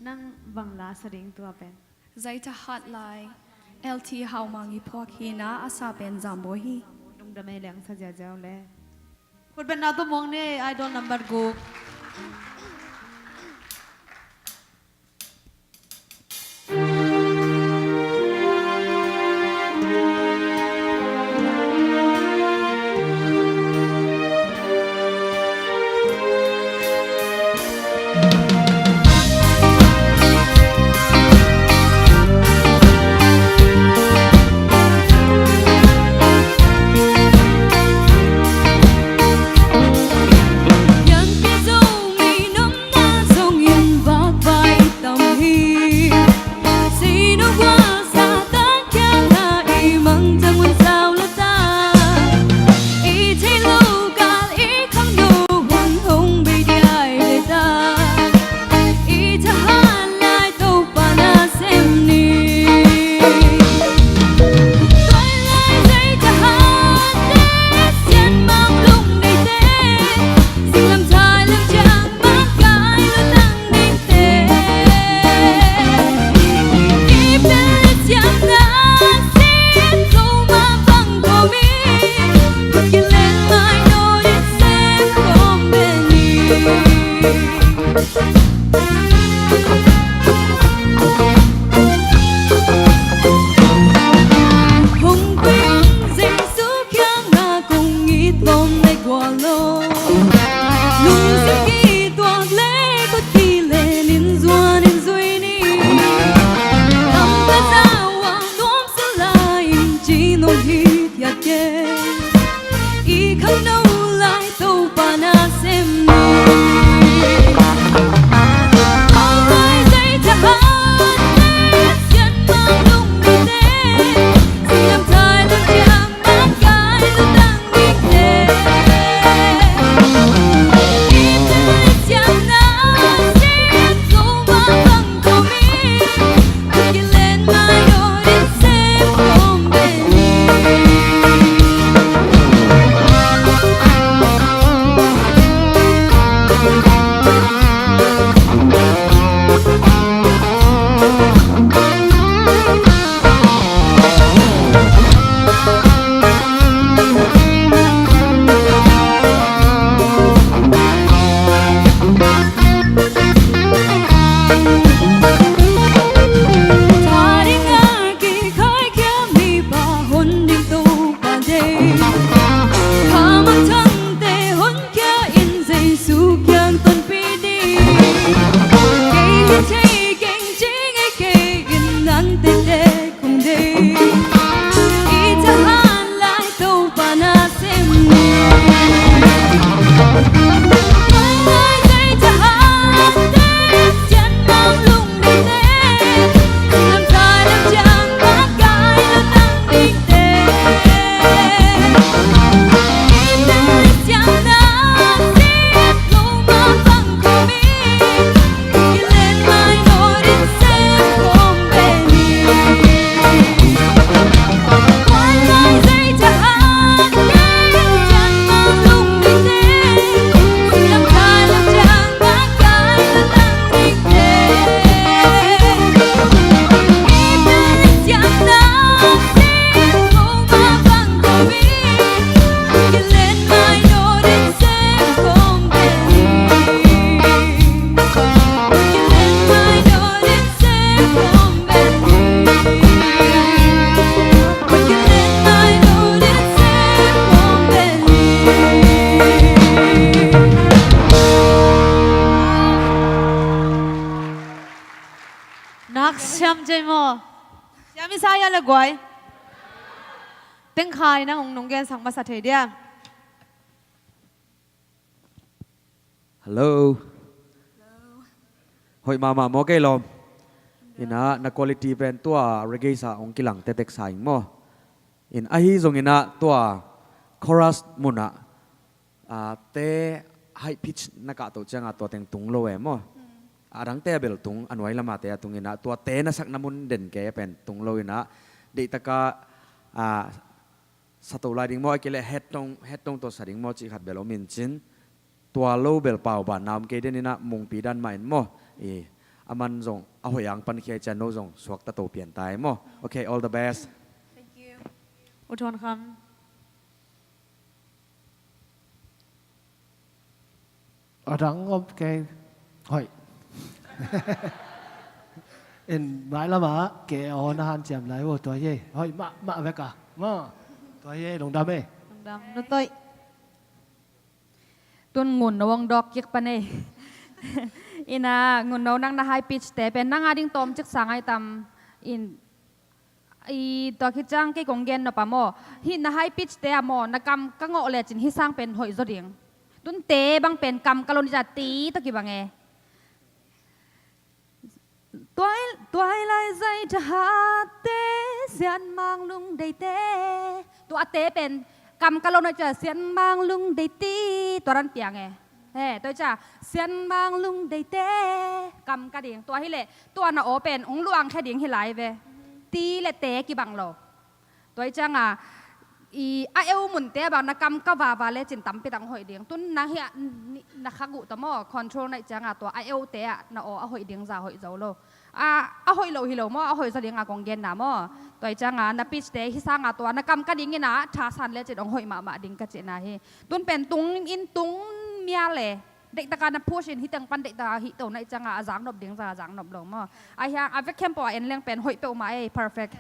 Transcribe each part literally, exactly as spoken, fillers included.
Nang bang la sa ding tua pen? Zai thahat lai. L T Haumang i phuak hi na, a sa pen Zambawi hi. Lungdam ei, leng sa ziaziau le. Khutbetna tawh muang ni, Idol number guk. Nak siam cei maw? Siam i sa ia le guai. Tengkhai nang hong nung gensak masa thei dia. Hello. Hoih mahmah maw kei lawm? Ina na quality pen tua reggae sa hong kilang tetek sa ing maw? In ahi zong ina tua chorus muna a te high pitch na kah to cianga tua teng tung lo e maw? A dangte a bel tung, a nuai lama te a tung ina tua te na sakna mun den ke pen tung lo ina deihtaka a sa to lai ding maw, a kile hettong hettong tawh sa ding maw cih khat bel om in cin. Tua lo bel pau ban na om kei den ina mungpi dan mah in maw. I a A man zong a hoih ang pan khia cian no zong suakta to pian tai maw. Okay, all the best. Thank you. U Thawn Kham. A dang om kei. Hoih. In mailamah ke aw na hanciam lai uh tua hi. Hoih mahmah vek a. Maw. Tua hi lungdam ei. Lungdam. Nu Toih. Tun Ngun No hong dawk kik pan ei. Ina Ngun No, nang na high pitch te pen nang a ding tawm cik sang ai tam. In i tua khit ciang kei kong gen nop a maw, hih na high pitch te a maw, na kam ka ngawh lecin hih sang pen hoih zaw ding. Tun te bang pen kam ka lo ni ciang ti tawh kibang e. Tuai, tuailai zai tha hatte, sianmang lungdeite. Tua te pen kam ka lo na ciang sianmang lungdeite, tua dan piang e. He, tua ciang sianmang lungdeite kam ka ding. Tua hileh tua na aw pen ong luang khe ding hi lai ve. Ti le te kibang lo. Tua ciang a, i a eu munte a bang na kam ka vava lecin tampi tak ong hoih ding. Tun nang hi a, ni, na khak uh ta maw, control na hih ciang a tua a eu te ah na aw a hoih ding za hoih zo lo. A, a hoih lo hi lo maw, a hoih zaw ding a kong genna maw. Tua ciang a na pitch te hih sang a tua na kam ka ding in a thasan lecin ong hoih mahmah ding ka cihna hi. Tun pen tung in tung mial e. Deihtak a na push in hih teng pan deihtak a hih to na hih ciang a a zaknop ding za a zaknop lo maw. A hiang a vek khempeuh a en leng pen hoih peuhmah ei, perfect.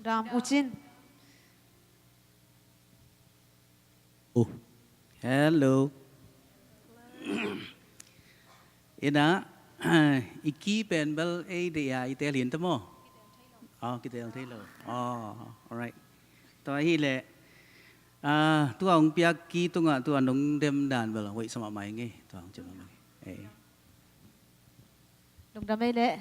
Dam, U Cin. Oh. Hello. Ina, i ki pen bel ei deih a i tel hin ta maw? Oh, kitel thei lo. Oh, alright. Tua hi leh, ah, tua hong piak ki tungah tua nong dem dan bel hoih sa mahmah ing ei. Tua hong ci mahmah ing ei. Lungdam ei leh.